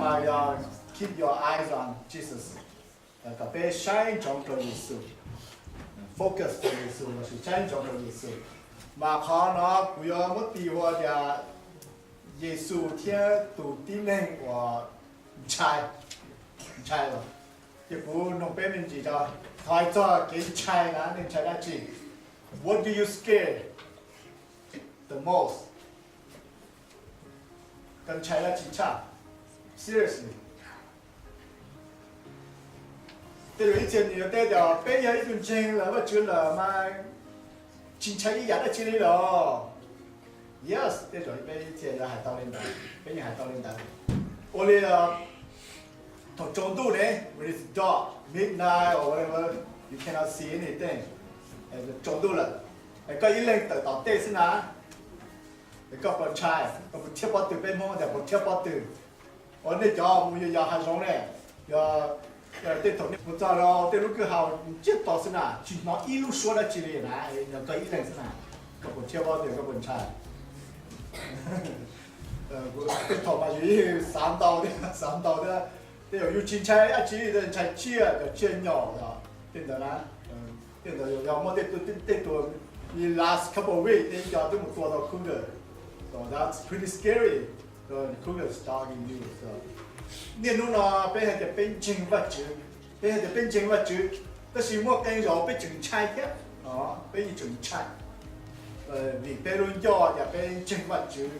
Mas yog keep your eyes on Jesus, kom peb saib ntsoov rau Yexus, focus rau Yexus lossis saib ntsoov rau Yexus. Mas qhov no kuv yuav muab tis hu tias Yexus thiab tus tib neeg uas ntshai, ntshai los. Ces kuv nug peb me ntsis tso, thov hais txog kev ntshai na, nej ntshai dab tsi? What do you scare the most? Koj ntshai dab tsi tshaj? Seriously. Tej zaum ib txhia nws yuav teb tias peb yog ib tug ntseeg lawm Vajtswv lawm mas tsis ntshai ib yam dab tsi li lawm. Yes, tej zaum peb ib txhia yuav hais tau li ntawd, peb yeej hais tau li ntawd. Ua li thaum tsaus ntuj ne, when it's dark, midnight or whatever, you cannot see anything. Tsaus ntuj lawm, koj ib leeg tawm tom tej xwb na, koj puas ntshai? Koj puas rhiab pob tw? Peb Hmoob tias puas rhiab pob tw? Ua nej cov mus yos hav zoov ne, yog tej thaum nej mus txog rau tej lub kwj ha ntsiag to xwb na, tsis hnov ib lub suab dab tsi li na, yog koj ib leeg xwb na, koj puas rhiab pob tw? Koj puas ntshai? Tej thaum mas yus yeej xav ntau thiab, xav ntau thiab. Tej zaum yus tsis ntshai dab tsi, ntshai tsiaj, cov tsiaj nyaum, tej ntawd na. Tej ntawd yog muaj tej tug, tej tug, last couple of weeks tej cov twb mus tua tau cougar, so that's pretty scary. Cougar stalking you. Niaj hnub no peb hais tias peb ntseeg Vajtswv, peb hais tias peb ntseeg Vajtswv, tab sis muaj qee zaus peb tseem ntshai thiab, peb yeej tseem ntshai. Vim peb lub ncauj tias peb ntseeg Vajtswv,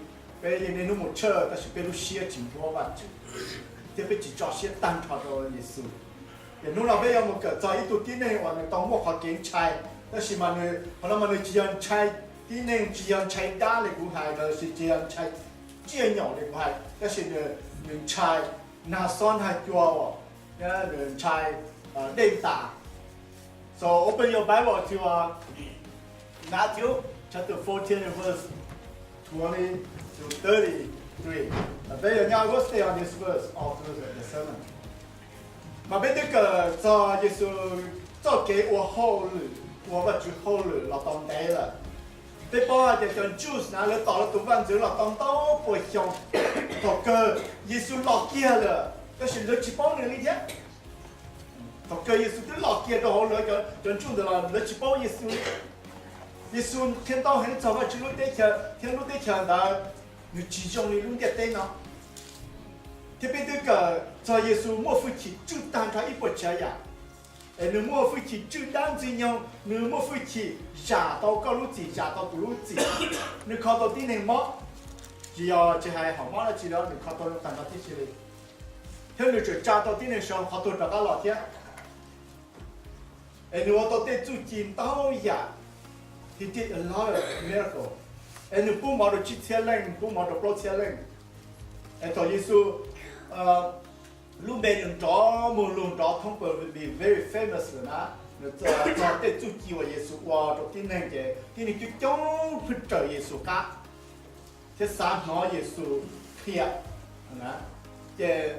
peb yeej niaj hnub mus church tab sis peb lub siab tsis npuab Vajtswv, thiab peb tsis tso siab tag nrho rau Yexus. Ces hnub no peb yuav mus kawm txog ib tug tib neeg uas nws tau muaj qhov kev ntshai, tab sis mas nws, qhov no mas nws tsis yog ntshai tib neeg, tsis yog ntshai dab li kuv hais, los sis tsis yog ntshai tsiaj nyaum li kuv hais, tab sis nws, nws ntshai nag xob nag cua, nws ntshai dej tas. So open your Bible to Matthew chapter fourteen, verse twenty to thirty-three. Peb yuav nyob, we'll stay on this verse all through the sermon. Mas peb twb kawm txog Yexus txoj kev ua hauj lwm, ua Vajtswv hauj lwm los tau ntev lawm. Peb paub hais tias cov Jews na lawv tos lawv tus vaj ntxwv los tau ntau pua xyoo. Thaum kawg Yexus los kiag lawm tab sis lawv tsis paub nws li thiab. Thaum kawg Yexus twb los kiag rau hauv lawv cov ntsuj ntawd los lawv tsis paub Yexus li. Yexus qhia ntau heev txog Vajtswv lub teb chaws thiab lub teb chaws ntawd nws tsis zoo li lub ntiaj teb no. Thiab peb twb kawm txog Yexus muaj hwj chim tswj tag nrho ib puas tsav yam. Es nws muaj hwj chim tswj dab ntxwg nyoog, nws muaj hwj chim zam tau koj lub txim, zam tau kuv lub txim. Nws kho tau tib neeg mob, tsis yog tsis hais hom mob dab tsi los nws kho tau tag nrho tib si li. Thiab nws tseem tsa tau tib neeg sawv qhov tuag rov qab los thiab. Es nws ua tau tej txuj ci ntau yam, he did a lot of miracle. Es nws pub mov rau tsib txhiab leej, pub mov rau plaub txhiab leej. Es thaum Yexus lub npe nws nrov mus lug nrov thoob plaws, be very famous lawm na, nws txog tej txuj ci uas Yexus ua rau tib neeg ces tib neeg coob coob pheej raws Yexus qab thiab xav hnov Yexus qhia. Ces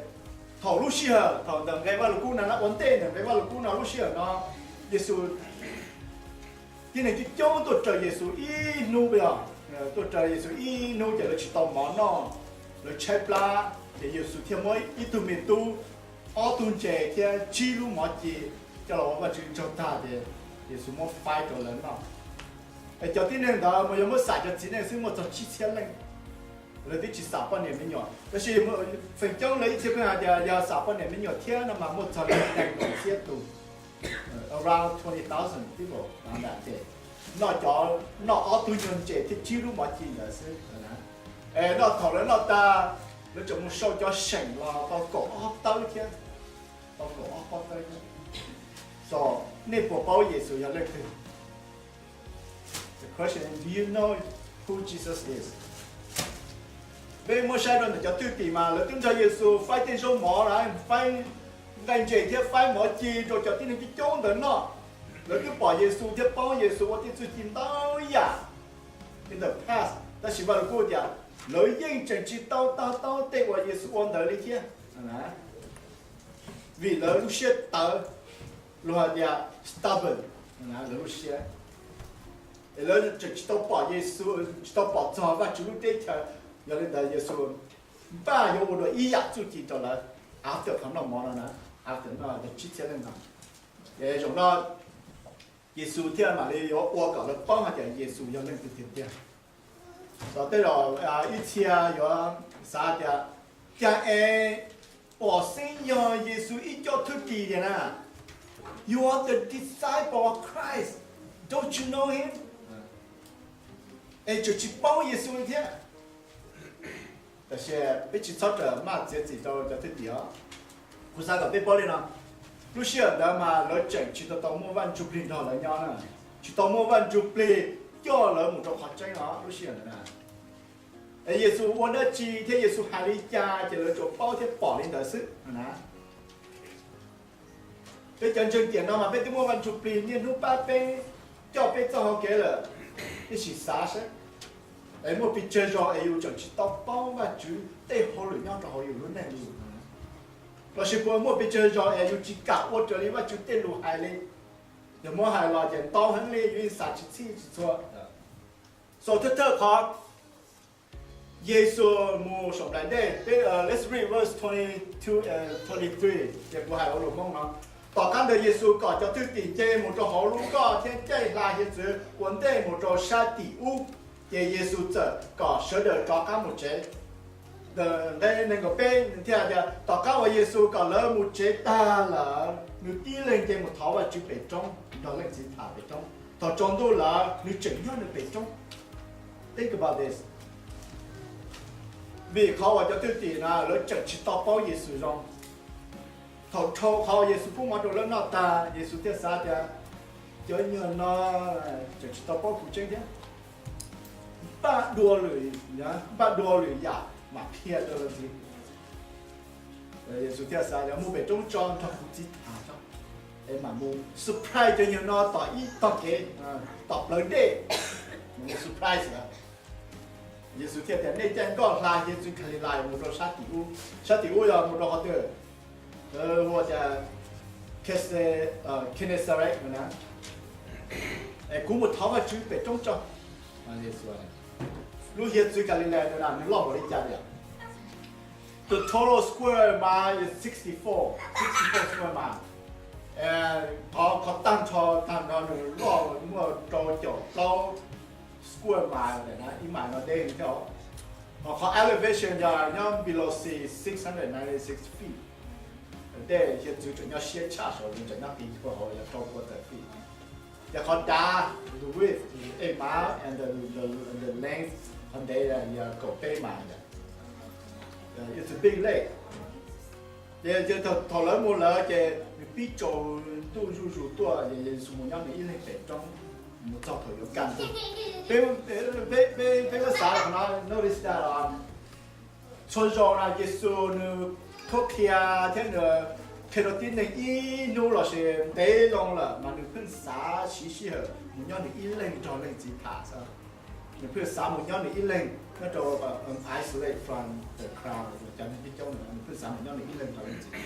thaum lub sij hawm thaum ntawm nqe Vaj Lug Kub no, ua ntej ntawm nqe Vaj Lug Kub no lub sij hawm no, Yexus, tib neeg coob coob tuaj raws Yexus ib hnub, tuaj raws Yexus ib hnub ces lawv tsis tau mov noj, lawv tshaib plab ces Yexus thiaj muab ib tug me tub, ob tug ntses thiab tsib lub mov ci coj los ua Vajtswv tsaug tag ces Yexus muab faib rau lawv noj. Es cov tib neeg ntawd mas yog muab xam cov txiv neej xwb muaj txog tsib txhiab leej. Lawv twb tsis xam poj niam me nyuam, tab sis feem coob lawv ib txhia pheej hais tias yog xam poj niam me nyuam thiab no mas muaj txog li nees nkaum txhiab tus, around twenty thousand people around that day. Noj cov, noj ob tug nyuag ntses thiab tsib lub mov ci ntawd xwb. Es noj, thaum lawv noj tag, lawv tseem mus sau cov seem los tau kaum ob tawb thiab, tau kaum ob pob tawb thiab. So nej puas paub Yexus yog leej twg? The question is, do you know who Jesus is? Peb muab saib rau ntawm cov thwj tim mas lawv twb nrog Yexus faib tej zaub mov, faib nqaij ntses thiab faib mov ci rau cov tib neeg coob coob ntawd noj. Lawv twb pom Yexus thiab paub Yexus ua tej txuj ci ntau yam in the past, tab sis Vaj Lug Kub tias lawv yeej tseem tsis tau to taub tej uas Yexus ua ntawd li thiab. Vim lawv lub siab tawv, luag hais tias stubborn, lawv lub siab, es lawv tseem tsis tau pom Yexus, tsis tau pom txog Vajtswv lub teb chaws. Yog li ntawd Yexus npaj yuav ua dua ib yam txuj ci rau lawv after qhov noj mov no na, after noj tsib txhiab leej no. Ces zaum no Yexus thiaj mam li yuav ua kom lawv paub hais tias Yexus yog leej twg tiag tiag. Los tej zaum ib txhia yuav xav tias, cas es pom xeeb yog Yexus ib co thwj tim tiag na. You are the disciple of Christ. Don't you know him? Es tseem tsis paub Yexus li thiab. Tab sis peb tsis txhob rawm maj txiav txim rau cov thwj tim os. Kuv xav kom peb paub li no, lub sij hawm ntawd mas lawv tseem tsis tau tau muaj Vaj Ntsujplig nrog lawv nyob na, tsis tau muaj Vaj Ntsujplig coj lawv mus rau qhov tseeb os lub sij hawm ntawd na. Es Yexus ua dab tsi thiab Yexus hais li cas ces lawv tsuas paub thiab pom li ntawd xwb na. Peb cov ntseeg tiam no mas peb twb muaj Vaj Ntsujplig niaj hnub pab peb, coj peb txoj hau kev lawm. Peb sim xav saib, es muaj pes tsawg zaus es yus tseem tsis tau paub Vajtswv tej hauj lwm nyob rau hauv yus lub neej li? Lossis puas muaj pes tsawg zaus es yus tsis kam ua raws li Vajtswv tej lus hais li? Yog muab hais los ces ntau heev li, yus yeej xav tsis txhij tsis txhua. Xaus thawj thawj qhov, Yexus mus saum nplaim dej. Let's read verse twenty-two and twenty-three, ces kuv hais ua lus Hmoob no. Tom qab ntawd Yexus kom cov thwj tim nce mus rau hauv lub nkoj thiab caij hla hiav txwv ua ntej mus rau sab tim ub, ces Yexus txawm kom sawv daws rov qab mus tsev. Nqe nees nkaum peb thiaj tias, tom qab uas Yexus kom lawv mus tsev tag lawm, nws tib leeg nce mus thov Vajtswv pem roob nrog leej txiv tham pem roob. Thaum tsaus ntuj lawm nws tseem nyob nws pem roob. Think about this. Vim qhov uas cov thwj tim na lawv tseem tsis tau paub Yexus zoo. Thaum dhau qhov Yexus pub mov rau lawv noj tag, Yexus thiaj xav tias, cov nyuag no tseem tsis tau paub kuv tseeb thiab. Npaj dua lwm, npaj dua lwm yam mam qhia rau lawv ntxiv. Yexus thiaj xav tias mus pem roob tso nrog kuv txiv tham tso, es mam mus surprise cov nyuag no tom ib tog kev, tom plawv dej, mus surprise lawv. Yexus thiaj tias nej caij nkoj hla hiav txwv Kalilais mus rau sab tim ub. Sab tim ub yog mus rau qhov twg? Hu tias Kene-, Kenesaret na. Es kuv mus thov Vajtswv pem roob tso. Lub hiav txwv Kalilais ntawd na nws loj npaum li cas tiag? The total square mile is sixty-four, sixty-four square mile. Qhov, qhov tag nrho, tag nrho nws loj muaj rau caum plaub square mile na, ib mile no deb thiab. Ho qhov elevation yog nyob below sea six hundred ninety-six feet. Dej hiav txwv tseem nyob siab tshaj saud, tseem nyob qis puag hauv yog rau pua tawm feet. Ces qhov dav, the width is eight mile and the, the, the length, qhov ntev yog kaum peb mile. It's a big lake. Ces thaum lawv mus lawm ces nws pib tsaus ntuj zuj zus tuaj, ces Yexus mus nyob nws ib leeg pem roob mus txog thaum yuav kaj ntug. Peb, peb muab xav qhov no, notice that, txhua zaus no Yexus nws thub qhia thiab nws qhia rau tib neeg ib hnub lossis ntev loo lawm mas nws pheej xav siv sij hawm mus nyob nws ib leeg nrog leej txiv tham xwb. Nws pheej xav mus nyob nws ib leeg nyob rau isolate from the crowd, cov neeg coob coob, nws pheej xav mus nyob nws ib leeg nrog leej txiv tham.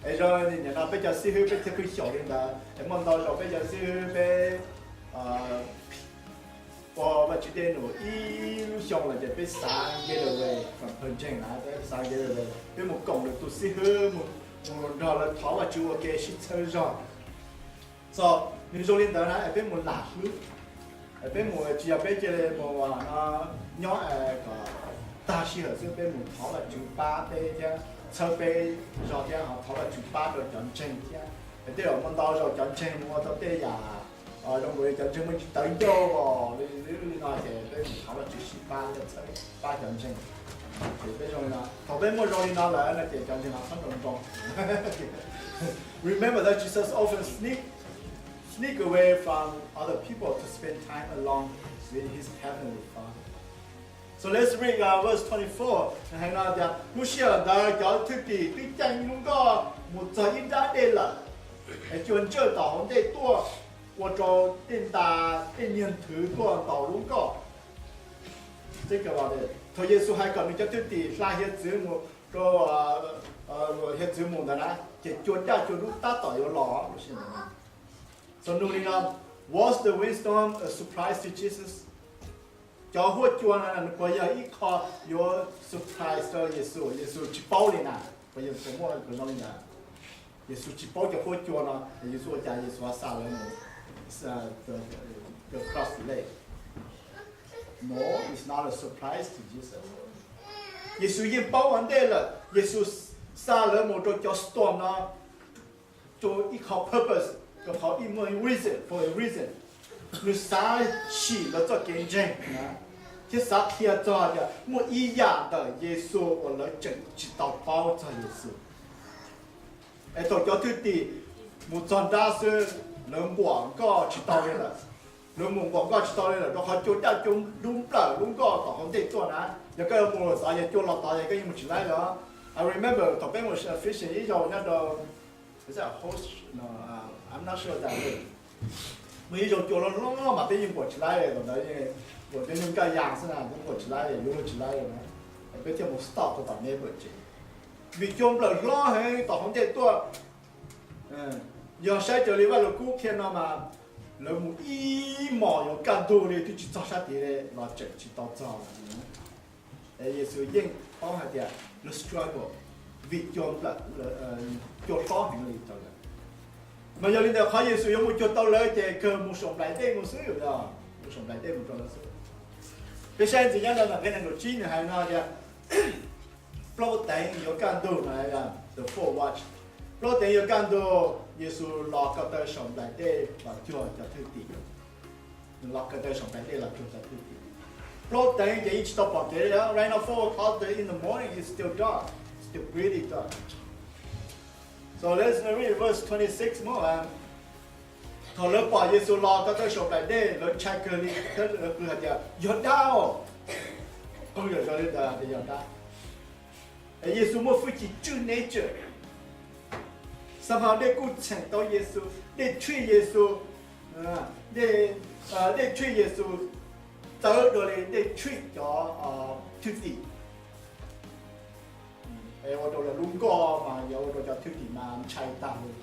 Es zoo li nim no peb cov xib hwb peb thiaj pheej xyaum li ntawd, es muaj ntau zaus peb cov xib hwb peb ua Vajtswv dej num ib lub xyoo lawm ces peb xav getaway from pawg ntseeg na, peb xav getaway, peb mus koom lwm tus xib hwb, mus nrog lawv thov Vajtswv ua ke sib txhawb zog. So nws zoo li ntawd na es peb mus lam hlwb, es peb mus tsis yog peb cia li mus nyob kom tag sij hawm xwb, peb mus thov Vajtswv pab peb thiab txhawb peb zog thiab ho thov Vajtswv pab rau cov ntseeg thiab. Es tej zaum muaj ntau zaus cov ntseeg mus ua tau tej yam zoo nkaus li cov ntseeg muaj tsis tawv ncauj li, li no ces peb mus thov Vajtswv sib pab thiab txhawb pab cov ntseeg. Ces peb zoo li no, thaum peb muaj zoo li no lawm no ces cov ntseeg no txhob nroo nroo. Remember that Jesus often sneak, sneak away from other people to spend time alone with his heavenly Father. So let's read uh, verse twenty-four. Hais no tias, lub sij hawm ntawd cov thwj tim twb caij lub nkoj mus txog ib nrab dej lawm, es cua ntsawj tom hauv ntej tuaj, ua rau tej ntas tej niag nthwv tuaj ntaus lub nkoj. Thaum Yexus hais kom nws cov thwj tim hla hiav txwv mus rau hiav txwv mus ntawd na, ces cua daj cua dub tab tom yuav los lub sij hawm ntawd. So nug li no, was the windstorm a surprise to Jesus? Cov huab cua no puas yog ib qho yuav surprise rau Yexus? Yexus tsis paub li na. Puas yog, puas muaj zoo li ntawd? Yexus tsis paub cov huab cua no, Yexus ua cas Yexus xa lawv mus, xa, the cross late. No, it's not a surprise to Jesus. Yexus yeej paub ua ntej lawm, Yexus xa lawv mus rau cov storm no rau ib qho purpose, rau qhov ib muaj reason, for a reason. Nws xav sim lawv txoj kev ntseeg na, thiab xav qhia txog tias muaj ib yam ntawm Yexus uas lawv tseem tsis tau paub txog Yexus. Es thaum cov thwj tim mus txog nrab xwb, lawv nquam nkoj tsis tau li lawm. Lawv mus nquam nkoj tsis tau li lawm rau qhov cua daj cua dub nplawm lub nkoj tom hauv ntej tuaj na. Yog koj yuav mus tod, yog cua los tod, yog koj yeej mus tsis laib li. I remember thaum peb mus fishing ib zaug nyob rau, is that a host? No, uh, I'm not sure that way. Muaj ib zaug cua loj loj mas peb yeej nquam tsis laib li, thaum ntawd nquam cov nyuag nkaj yas xwb na, yeej nquam tsis laib li, yuav luag tsis laib li na. Peb thiaj mus stop rau tom neighbor tsev, vim cua nplawm hlob heev tom hauv ntej tuaj. Yog saib raws li Vaj Lug Kub qhia no mas lawv mus ib hmos yuav kaj ntug li twb tsis txog sab tid li los tseem tsis tau txog. Es Yexus yeej paub hais tias lawv struggle vim cua nplawm, cua hlob heev li rau lawv. Mas yog li ntawd qhov Yexus yuav mus cuag tau lawv ces kawg mus saum nplaim dej mus xwb, yog mus saum nplaim dej mus rau lawv xwb. Peb saib ntxiv nyob rau nqe nees nkaum tsib nws hais no tias plaub teev yuav kaj ntug no, the fourth watch. Plaub teev yuav kaj ntug, Yexus los ko taw saum nplaim dej los cuag cov thwj tim. Nws los ko taw saum nplaim dej los cuag cov thwj tim. Plaub teev ces yeej tsis tau pom kev li. Right now, four o'clock in the morning, it's still dark, still pretty dark. So let's read verse twenty six more. Thaum lawv pom Yexus los ko taw saum nplaim dej, lawv ntshai kawg li thiab lawv qw hais tias, Yog dab os! Qw zom zaws li ntawd tias yog dab. Yexus muaj hwj chim tswj nature. Somehow dej kuj txheem tau Yexus, dej treat Yexus, dej treat Yexus txawv dua li dej treat cov thwj tim. Ua rau lawv lub nkoj mas yog ua rau cov thwj tim mas ntshai tag li.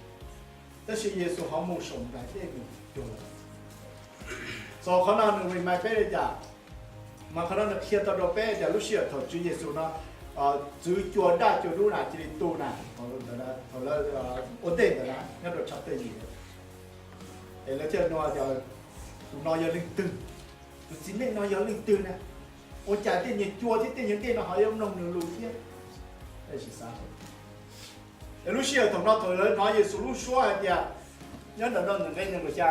Tab sis Yexus ho mus saum nplaim dej mus cuag lawv. So qhov no nws remind peb li cas? Mas qhov no nws qhia tau rau peb tias lub sij hawm thaum Tswv Yexus no txwv cua daj cua dub na cia li tu na, thaum lawv ua ntej ntawd na nyob rau chapter yim, es lawv thiaj nug tias, Tus no yog leej twg? Tus txiv neej no yog leej twg na? Ua cas tej nyuag cua thiab tej nyuag dej no ho yuav mloog nws lus thiab? Lub sij hawm thaum no thaum lawv hnov Yexus lub suab hais tias, nyob ntawm no nws nqe nees nkaum xya,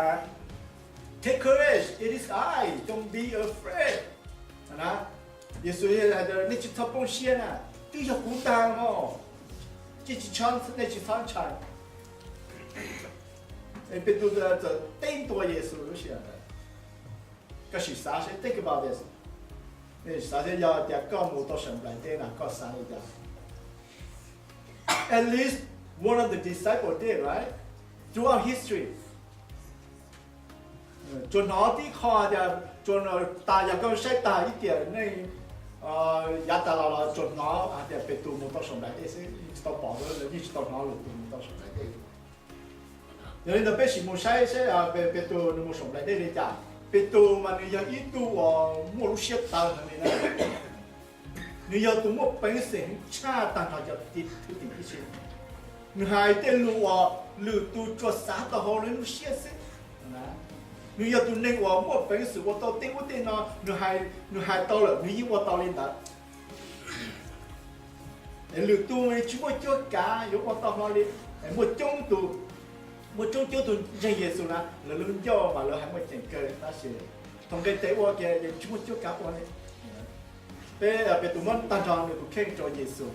Take courage, it is I, don't be afraid. Yexus hais tias, Nej tsis txhob poob siab na, twb yog kuv ntag os, nej tsis txhob ntshai. Petus txawm teb ntua Yexus lub sij hawm ntawd. Koj sim xav seb, think about this. Xav seb yog tias koj mus tau saum nplaim dej na koj xav li cas? At least one of the disciples did, right? Throughout history, tsuas hnov tib qho tias, tsuas tas yog koj saib tag ib tiam neej yav tas los los tsuas hnov hais tias Petus mus tau saum nplaim dej xwb, yeej tsis tau pom, lawv yeej tsis tau hnov lwm tus mus tau saum nplaim dej. Yog li ntawd peb sim mus saib saib Petus nws mus saum nplaim dej li cas. Petus mas nws yog ib tug uas muaj lub siab tawv heev li na. Nws yog tus muaj peev xwm heev tshaj tag nrho cov thwj tim tib si. Nws hais tej lus uas lwm tus tsuas xav tau hauv lawv lub siab xwb. Nws yog tus neeg uas muaj peev xwm ua tau tej ub tej no, nws hais tau lawm nws yeej ua tau li ntawd. Es lwm tus tsis muaj cuab kav yuav ua tau hlo li. Muaj coob tus, muaj coob coob tus ntseeg Yexus na lawv lub ncauj mas lawv hais muaj ceem kawg tab sis thaum nqe tes ua kiag tsis muaj cuab kav ua li. Peb, Petus muab tag nrho nws tus kheej rau Yexus.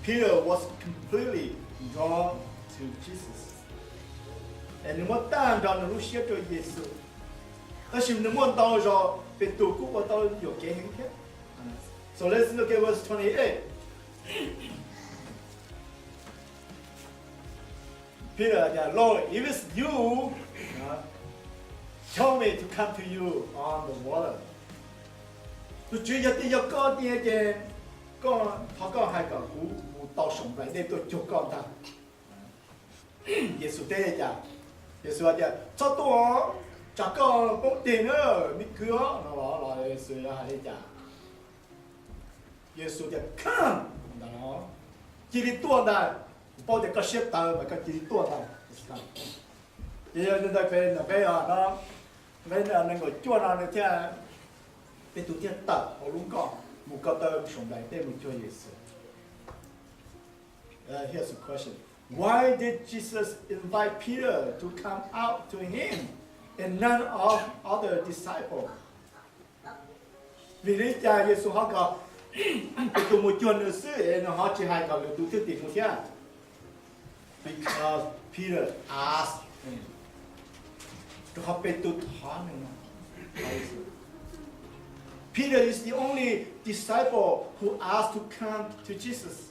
Peter was completely drawn to Jesus. Es nws muab tag nrho nws lub siab rau Yexus. Tab sis nws muaj ntau zog Petus kuj ua tau yuam kev heev thiab. So let's look at verse twenty-eight. Peter, Lord, if it's you, tell me to come to you on the water. Tus Tswv, yog tias yog koj tiag ces koj, thov koj hais kom kuv mus tau saum nplaim dej tuaj cuag koj ntag. Yexus teb li cas? Yexus hais tias, Txhob tuaj, Tsam koj poob teg na, me kwv os, no los Yexus yuav hais li cas? Yexus tias, Come! Ntawd, cia li tuaj ntag. Kuv paub tias koj siab tawv mas koj cia li tuaj ntag. Ces yog li ntawd peb, nqe nees nkaum cuaj no nws thiaj, Petus thiaj tawm hauv lub nkoj mus ko taw Saum Nplaim tej mus cuag Yexus. Here's a question. Why did Jesus invite Peter to come out to him and none of other disciples? Vim li cas Yexus ho kom Petus mus cuag nws xwb es nws ho tsis hais kom lwm tus thwj tim mus thiab? Because Peter asked him. Rau qhov Petus thov nws. Peter is the only disciple who asked to come to Jesus.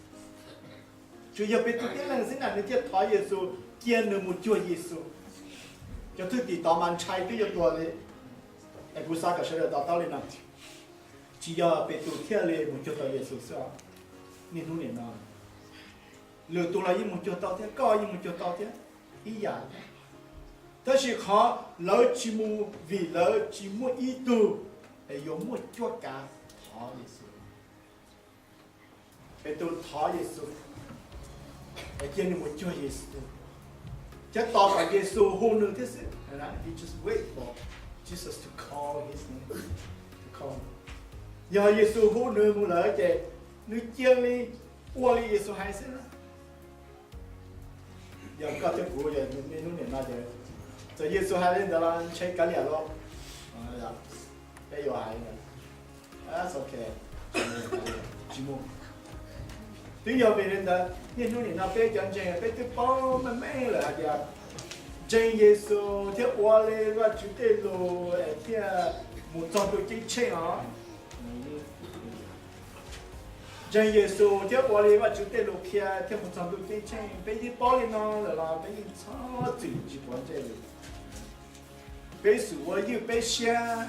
Tsuas yog Petus tib leeg xwb na nws thiaj thov Yexus cia nws mus cuag Yexus. Cov thwj tim tod mas ntshai twb yuav tuag li. Es kuv xav kom sawv daws to taub li no, tsis yog Petus thiaj li mus cuag tau Yexus xwb. Niaj hnub nim no lwm tus los yeej mus cuag tau thiab, koj yeej mus cuag tau thiab, ib yam. Tab sis qhov lawv tsis mus vim lawv tsis muaj ib tug es yuav muaj cuab kav thov Yexus. Petus thov Yexus es cia nws mus cuag Yexus, thiab tos kom Yexus hu nws thiab xwb. He just wait for Jesus to call his name, to call. Yog Yexus hu nws mus lawm ces nws cia li ua li Yexus hais xwb. Yog koj thiab kuv yog niaj hnub nim no ces txawm Yexus hais li ntawd los ntshe kav liam los peb yuav hais li ntawd. Tsis mus. Twb yog vim li ntawd niaj hnub nim no peb cov ntseeg peb twb paub meej meej lawm hais tias ntseeg Yexus thiab ua li Vajtswv tej lus es thiaj mus txog ntuj ceeb tsheej os. Ntseeg Yexus thiab ua li Vajtswv tej lus qhia thiaj mus txog ntuj ceeb tsheej. Peb yeej paub li no lawm los peb yeej txhob txwm tsis quav ntsej li. Peb xub ua ywj peb siab.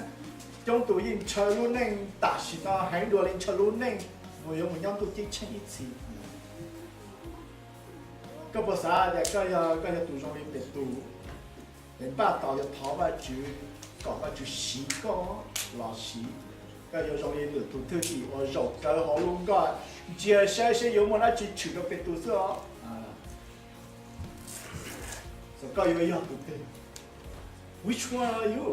Coob tus yeej ntshaw lub neej tam sim no heev dua li ntshaw lub neej mus yuav mus nyob ntuj ceeb tsheej ib txhis. Koj puas xav tias koj yog, koj yog tus zoo li Petus, es npaj tos yuav thov Vajtswv kom Vajtswv siv koj los siv? Koj yuav zoo li lwm tus thwj tim uas zaum kawg hauv lub nkoj ntsia saib seb yuav muaj dab tsi tshwm rau Petus xwb os? Koj yuav yog tus twg? Which one are you?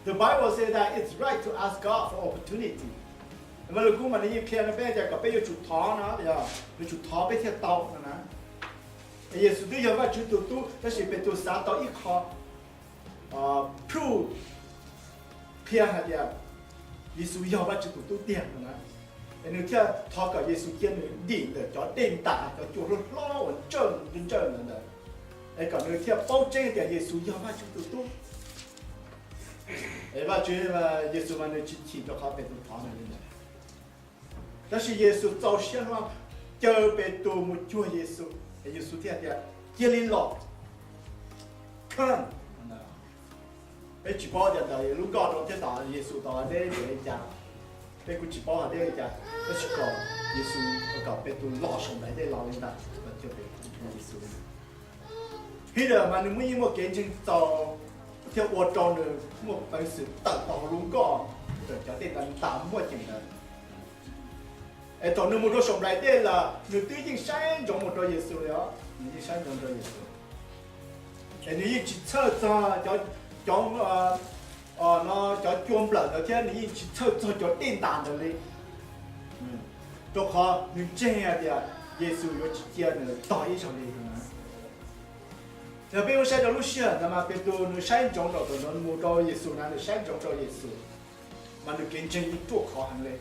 The Bible says that it's right to ask God for opportunity. Mas lus kub mas nws yeej qhia rau peb tias kom peb yuav tsum thov no, yuav tsum thov peb thiaj tau no na. Yexus twb yog Vajtswv tus tub tab sis Petus xav tau ib qho proof qhia hais tias Yexus yog Vajtswv tus tub tiag no na. Es nws thiaj thov kom Yexus cia nws dim ntawm cov dej ntas, cov cua hlob hlob uas ntsawj ntsawj ntawd ntawd, es kom nws thiaj paub tseeb tias Yexus yog Vajtswv tus tub. Es Vajtswv, Yexus mas nws tsis chim rau qhov Petus thov nws li ntawd. Tab sis Yexus txaus siab hlo caw Petus mus cuag Yexus, es Yexus thiaj tias, Cia li los. Come. Peb tsis paub tias ntawm lub nkoj rau thiab tom Yexus tom deb li cas, peb kuj tsis paub hais tias li cas, tab sis kom Yexus, kom Petus los saum nplaim dej los li ntawd, Yexus. Peter mas nws muaj, yeej muaj kev ntseeg txaus thiaj ua rau nws muaj peev xwm tawm tau hauv lub nkoj, tawm cov dej ntawd ntas muaj ceem ntawd. Es thaum nws mus rau saum nplaim dej lawm nws twb yeej saib ntsoov mus rau Yexus li os, nws yeej saib ntsoov rau Yexus. Es nws yeej tsis txhawj txog cov, cov, no, cov cua nplawm ntawd thiab nws yeej tsis txhawj txog cov dej ntas ntawd li, rau qhov nws ntseeg hais tias Yexus yuav tsis cia nws tog ib zaug li no. Yog peb mus saib rau lub sij hawm ntawd mas Petus nws saib ntsoov rau, thaum nws mus rau Yexus na nws saib ntsoov rau Yexus, mas nws kev ntseeg yeej ruaj khov heev li.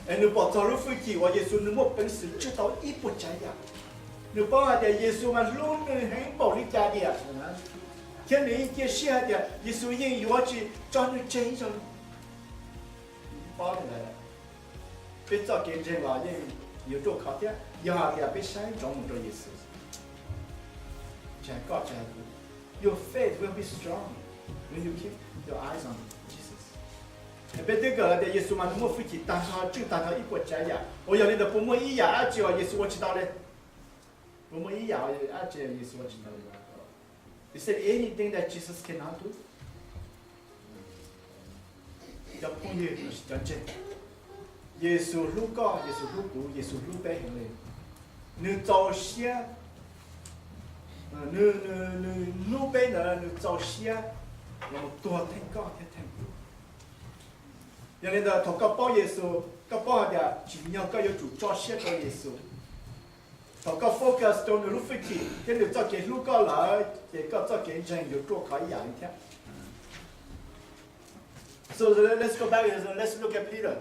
Es nws pom txog lub hwj chim uas Yexus nws muaj peev xwm tswj tau ib puas tsav yam. Nws paub hais tias Yexus mas hlub nws heev npaum li cas tiag, thiab nws yeej cia siab hais tias Yexus yeej yuav tsis tso nws tseg ib zaug li. Paub li ntawd, peb txoj kev ntseeg los yeej yuav ruaj khov thiab yog hais tias peb saib ntsoov mus rau Yexus. Tsis hais koj tsis hais kuv, your faith will be strong when you keep your eyes on Jesus. Peb twb kawm hais tias Yexus mas nws muaj hwj chim tag nrho, tswj tag nrho ib puas tsav yam, uas yog li ntawd puas muaj ib yam dab tsi uas Yexus ua tsis tau li? Puas muaj ib yam dab tsi Yexus ua tsis tau li? Is there anything that Jesus cannot do? Cov phooj ywg los sis cov ntseeg, Yexus hlub koj, Yexus hlub kuv, Yexus hlub peb heev li. Nws txaus siab, nws, nws, nws hlub peb ntawd nws txaus siab los mus tuag theej koj thiab theej kuv. Yog li ntawd thaum koj paub Yexus, koj paub hais tias tsim nyog koj yuav tsum tso siab rau Yexus. Thaum koj focus rau nws lub hwj chim thiab nws txoj kev hlub koj lawm, ces koj txoj kev ntseeg yuav ruaj khov ib yam li thiab. So let's go back, let's look at Peter.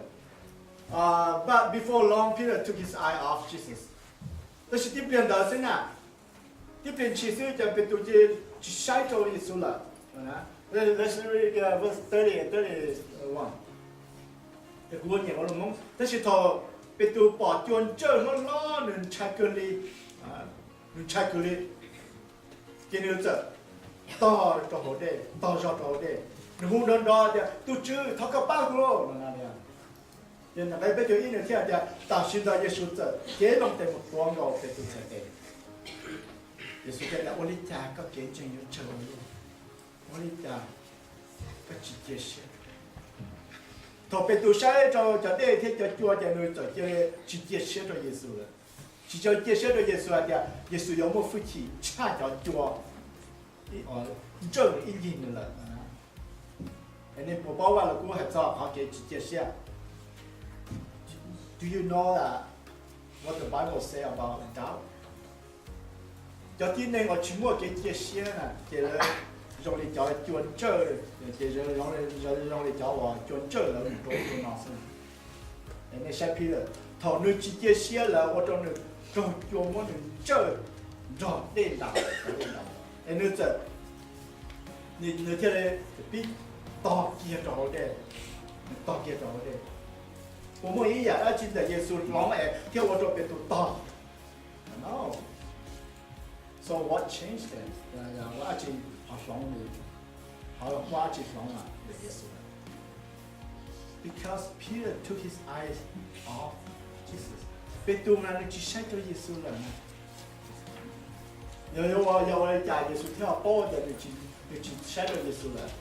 Uh, but before long, Peter took his eye off Jesus. Tab sis tib pliag ntawd xwb na, tib pliag ntshis xwb ces Petus cia li tsis saib rau Yexus lawm. Let's read uh, verse thirty and thirty-one. Ces kuv ua nyiam ua lus Hmoob. Tab sis thaum Petus pom cua ntsawj hlob hlob nws ntshai kawg li, nws ntshai kawg li, ces nws txawm tog rau hauv dej, tog zog rau hauv dej, nws hu nrov nrov tias, Tus Tswv, thov koj pab kuv lauj, no na. Ces nqe peb caug ib nws thiaj tias, Tam sim ntawd Yexus txawm cev loo tes mus tuav nkaus Petus txhais tes. Yexus thiaj tias, Ua li cas koj kev ntseeg yuav tsawg ua luaj? Ua li cas koj tsis cia siab? Thaum Petus saib rau cov dej thiab cov cua ces nws txawm cia li tsis cia siab rau Yexus lawm. Tsis tau cia siab rau Yexus hais tias Yexus yuav muaj hwj chim tshaj cov cua ntsawj ib ncig nws lawm. Nej puas paub Vaj Lus Kub hais txog qhov kev tsis cia siab? Do you know that what the Bible say about doubt? Cov tib neeg uas tsis muaj kev cia siab na ces lawv zoo li cov cua ntsawj, ces zoo li cov uas cua ntsawj lawv mus rau ub rau no xwb. Nej saib Peter, thaum nws tsis cia siab lawv ua rau nws raug cua muab nws ntsawj nrog dej ntas. Es nws txawm, nws thiaj li pib tog kiag rau hauv dej, nws tog kiag rau hauv dej. Puas muaj ib yam dab tsi ntawm Yexus hloov es thiaj ua rau Petus tog? No. So what changed then? Yog ua dab tsi ho hloov, ho ua dab tsi hloov ntawm Yexus? Because Peter took his eyes off Jesus. Petus mas nws tsis saib rau Yexus lawm na. Yog, yog ua li cas Yexus thiaj paub tias nws tsis saib rau Yexus lawm?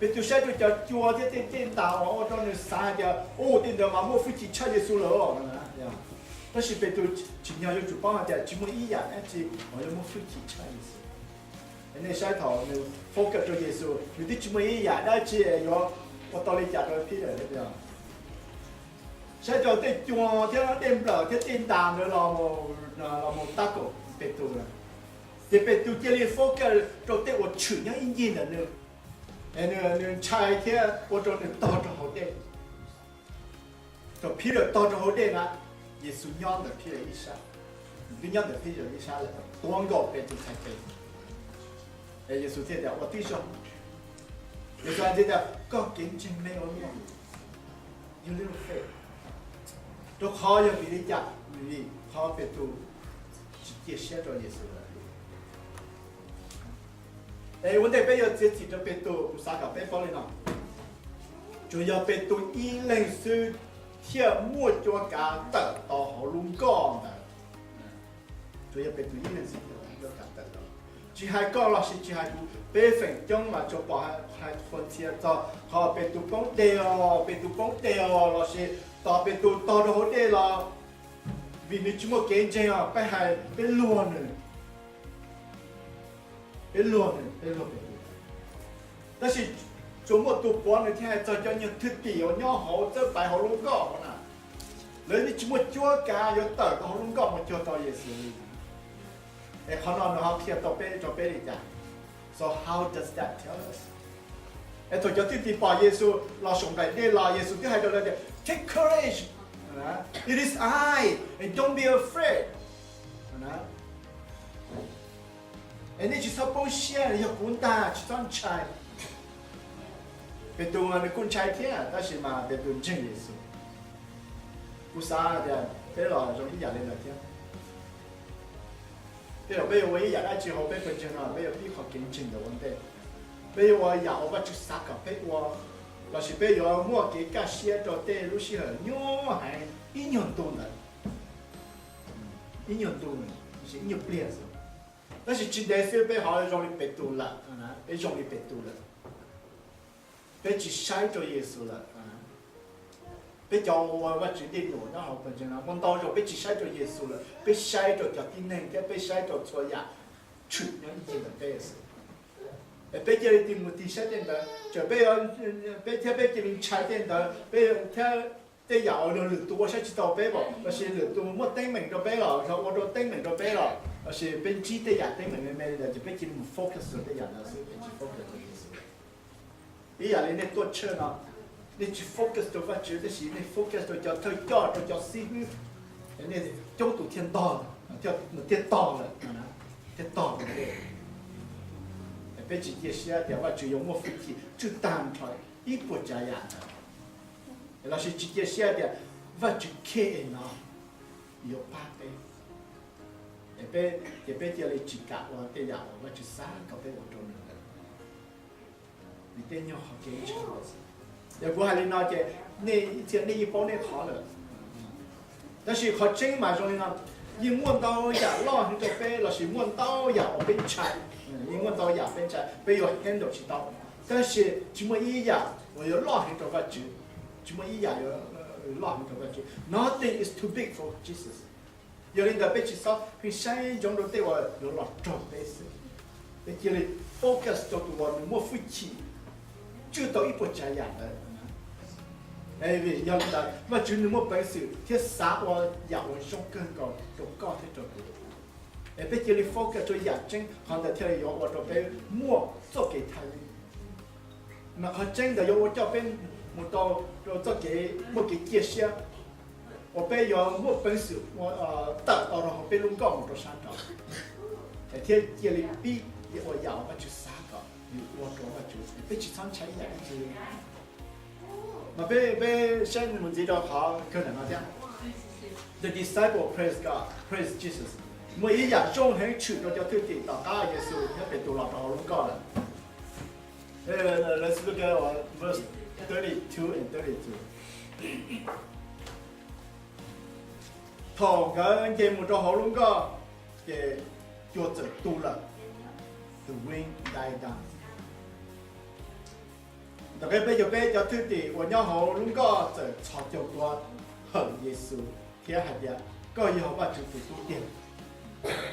Petus saib rau cov cua thiab tej dej ntas uas ua rau nws xav hais tias, Ub, tej ntawd mas muaj hwj chim tshaj Yexus lawm os. Tab sis Petus tsim nyog yuav tsum paub hais tias tsis muaj ib yam dab tsi uas yuav muaj hwj chim tshaj Yexus. Nej saib thaum nws focus rau Yexus, nws twb tsis muaj ib yam dab tsi yuav ua tau li cas rau Peter. Saib rau tej cua thiab dej nplawm thiab tej ntas ntawd los mus tab kaum Petus lawm, ces Petus cia li focus rau tej uas tshwm nyob ib ncig ntawm nws, es nws ntshai thiab ua rau nws tog rau hauv dej. Thaum Peter tog rau hauv dej na, Yexus nyob ntawm Peter ib sab, nws twb nyob ntawm Peter ib sab lawm, tuav nkaus Petus txhais tes. Es Yexus thiaj tias, Ua tib zoo. Yexus hais tias, Koj kev ntseeg me ua luaj, your little faith. Rau qhov yog vim li cas? Vim qhov Petus tsis cia siab rau Yexus lawm. Es ua ntej peb yuav txiav txim rau Petus, kuv xav kom peb paub li no, tsuas yog Petus ib leeg xwb thiaj muaj cuab kav tawm tau hauv lub nkoj ntawd. Tsuas yog Petus ib leeg xwb thiaj muaj cuab kav tawm tau. Tsis hais koj los sis tsis hais kuv, peb feem coob mas tsuas pom hais qhuas ntxhias txog qhov Petus poob dej os, Petus poob dej os, los sis tos Petus tog rau hauv dej los, vim nws tsis muaj kev ntseeg os, peb hais peb luag nws, peb luag nws, peb luag Petus. Tab sis tsuas muaj tus puav nws thiaj hais txog cov niag thwj tim uas nyob hauv txawb pais hauv lub nkoj hauv na, lawv yeej tsis muaj cuab kav yuav tawm tau hauv lub nkoj mus cuag tau Yexus li. Es qhov no nws ho qhia tau peb rau peb li cas? So how does that tell us? Es thaum cov thwj tim pom Yexus los saum nplaim dej los, Yexus twb hais rau lawv tias, Take courage, it is I, and don't be afraid. Es nej tsis txhob poob siab, yog kuv ntag, tsis txhob ntshai. Petus mas nws kuj ntshai thiab, tab sis mas Petus ntseeg Yexus. Kuv xav tias peb los zoo ib yam li lawv thiab. Tej zaum peb yuav ua ib yam dab tsi hauv peb pawg ntseeg no, peb yuav pib qhov kev ntseeg ntawd ua ntej. Peb yuav ua yam uas Vajtswv xav kom peb ua, lossis peb yuav muaj kev kaj siab rau tej lub sij hawm nyuaj heev ib nyuag ntu ntawd, ib nyuag ntu, ib nyuag pliag xwb. Tab sis tsis ntev xwb peb ho zoo li Petus lawm, peb zoo li Petus lawm. Peb tsis saib rau Yexus lawm. Peb cov ua Vajtswv dej num nyob hauv pawg ntseeg no muaj ntau zaus peb tsis saib rau Yexus lawm, peb saib rau cov tib neeg thiab peb saib rau txhua yam tshwm nyob ib ncig ntawm peb xwb. Es peb cia li tig mus tig saib tej ntawd, txawm peb, peb thiab peb cia li ntshai tej ntawd, peb thiab tej yam uas lwm tus ua saib tsis taus peb los, lossis lwm tus muaj teeb meem rau peb los, yog ua rau teeb meem rau peb los, lossis peb ntsib tej yam teeb meem me me li ntawd ces peb cia li mus focus rau tej yam ntawd xwb, peb tsis focus rau Yexus. Ib yam li nej tuaj church no, nej tsis focus rau Vajtswv tab sis nej focus rau cov thawj coj, rau cov xib hwb, nej coob tus thiaj ntog, thiaj tog lawm, thiaj tog rau nej. Peb tsis cia siab tias Vajtswv yuav muaj hwj chim tswj tag nrho ib puas tsav yam ntawd, lossis tsis cia siab tias Vajtswv care enough yuav pab peb. Ces peb cia li tsis kam ua tej yam uas Vajtswv xav kom peb ua rau nws ntawd. Vim tej nyuag qhov kev ntshai. Yog kuv hais li no ces nej ib txhia nej yeej paub nej qhov lawm. Tab sis qhov tseeb mas zoo li no, yeej muaj ntau yam loj heev rau peb lossis muaj ntau yam uas peb ntshai, yeej muaj ntau yam peb ntshai peb yuav handle tsis tau. Tab sis tsis muaj ib yam uas yuav loj heev rau Vajtswv, tsis muaj ib yam yuav loj heev rau Vajtswv. Nothing is too big for Jesus. Yog li ntawd peb tsis txhob pheej saib ntsoov rau tej uas yuav los raug peb xwb. Peb cia li focus rau tus uas nws muaj hwj chim tswj tau ib puas tsav yam ntawd. Vim yog li ntawd Vajtswv nws muaj peev xwm thiab xav ua yam uas zoo kawg nkaus rau koj thiab rau kuv. Es peb cia li focus rau yam tseeb, qhov ntawd thiaj li yuav ua rau peb muaj txoj kev thaj yeeb. Mas qhov tseeb ntawd yuav ua coj peb mus rau txoj kev muaj kev cia siab uas peb yuav muaj peev xwm tawm tau rau hauv peb lub nkoj mus rau sab nraud, thiab cia li pib ua yam uas Vajtswv xav kom nws ua rau Vajtswv, peb tsis txhob ntshai ib yam dab tsi. Mas peb, peb saib mus ntxiv rau qhov kawg ntawm no thiab. The disciple praise God, praise Jesus. Muaj ib yam zoo heev tshwm rau cov thwj tim tom qab Yexus thiab Petus los rau hauv lub nkoj lawm. Let's look at verse thirty-two and thirty-three. Thaum nkawd nce mus rau hauv lub nkoj, ces cua txawm tu lawm. The wind died down. Ntawm qib peb caug peb, cov thwj tim uas nyob hauv lub nkoj txawm txhos caug tuav hawm Yexus thiab hais tias, Koj yog Vajtswv tus Tub tiag.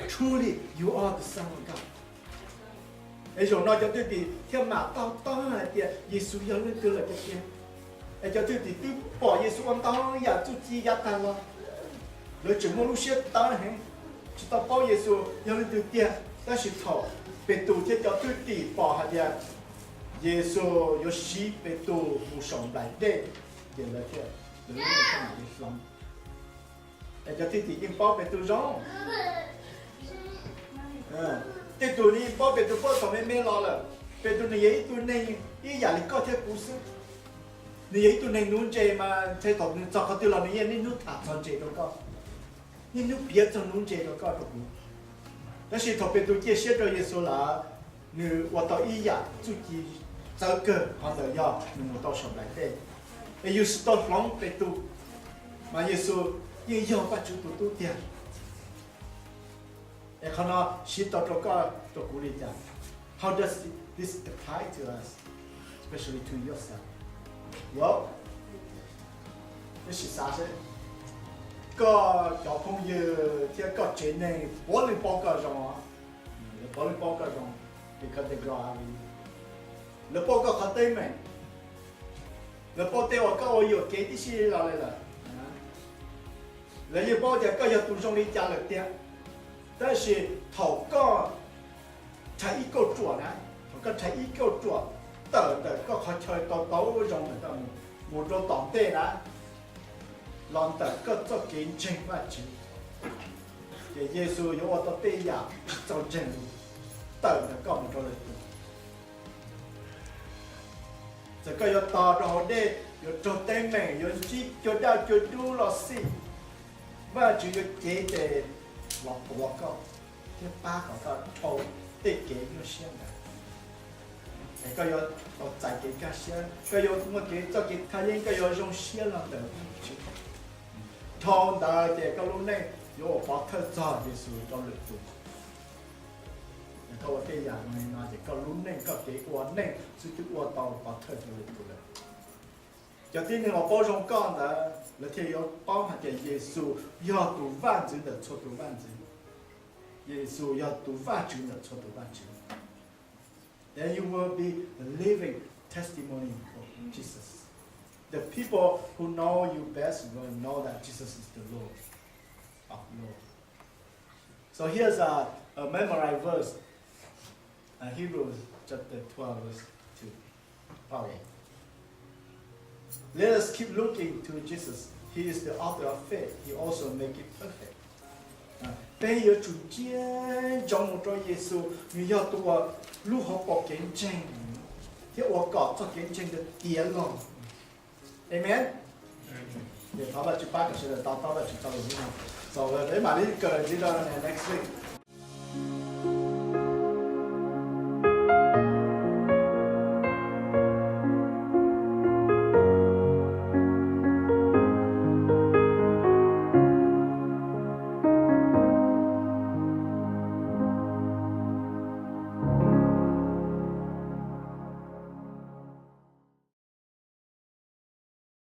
Truly, you are the Son of God. Es zaum no cov thwj tim thiaj mam to taub hais tias Yexus yog leej twg lawm tiag tiag. Es cov thwj tim twb pom Yexus ua ntau yam txuj ci yav tag los, lawv tseem muaj lub siab tawv heev, tsis tau paub Yexus yog leej twg tiag. Tab sis thaum Petus thiab cov thwj tim pom hais tias Yexus yuav siv Petus mus saum nplaim dej, ces lawv thiaj, lawv lub neej thiaj mam li hloov. Es cov thwj tim yeej paub Petus zoo. Tej tus nws yeej paub Petus puag thaum me me los lawm. Petus nws yog ib tug neeg ib yam li koj thiab kuv xwb. Nws yog ib tug neeg nuv ntses mas ntshe thaum nws txog qhov twg los nws yeej niaj hnub tham txog ntses rau koj, niaj hnub piav txog nuv ntses rau koj rau kuv. Tab sis thaum Petus cia siab rau Yexus lawm, nws ua tau ib yam txuj ci txawv kawg, qhov ntawd yog nws mus tau saum nplaim dej. Es Yexus tau hloov Petus, mas Yexus yeej yog Vajtswv tus Tub tiag. Es qhov no siv tau rau koj rau kuv li cas? How does this apply to us, especially to yourself? Well, peb sim xav seb, koj cov phooj ywg thiab koj tsev neeg puav leej paub koj zoo, lawv puav leej paub koj zoo, because they grow up with you. Lawv paub koj qhov teeb meem, lawv paub tej uas koj ua yuam kev tib si los li lawm. Lawv yeej paub tias koj yog tus zoo li cas lawm tiag. Tab sis thaum koj rhais ib kauj ruam na, thaum koj rhais ib kauj ruam tawm ntawm koj qhov chaw tau tau zoo ntawm koj mus, mus rau tom ntej na, los ntawm koj txoj kev ntseeg Vajtswv, ces Yexus yuav ua tau tej yam tsis txaus ntseeg tawm ntawm koj mus rau lwm tus. Txawm koj yuav tog rau hauv dej, yuav raug teeb meem, yuav ntsib cua daj cua dub los xij, Vajtswv yuav cev tes los tuav koj thiab pab kom koj dhau tej kev nyuaj siab ntawd. Es koj yuav tau txais kev kaj siab, koj yuav muaj kev, txoj kev thaj yeeb, koj yuav zoo siab los ntawm Vajtswv. Dhau ntawd ces koj lub neej yuav ua pov thawj txog Yexus rau lwm tus. Yog koj ua tej yam no no ces koj lub neej, koj kev ua neej xwb twb ua tau pov thawj rau lwm tus lawm. Cov tib neeg uas paub zoo koj ntawd lawv thiaj yuav paub hais tias Yexus yog tus Vaj Ntxwv ntawm txhua tus vaj ntxwv. Yexus yog tus Vajtswv ntawm txhua tus vaj tswv. Then you will be a living testimony for Jesus. The people who know you best will know that Jesus is the Lord of Lords. So here's a, a memorized verse, uh, Hebrews chapter twelve, verse two. Power. Let us keep looking to Jesus. He is the author of faith. He also make it perfect. Peb yuav tsum ntsia ntsoov mus rau Yexus, nws yog tus uas lub hauv paus kev ntseeg thiab ua kom txoj kev ntseeg ntawd tiav log. Amen. Thov Vajtswv pab kom sawv daws to taub Vajtswv txoj lus hnub no. So peb mam li kawm ntxiv rau next week.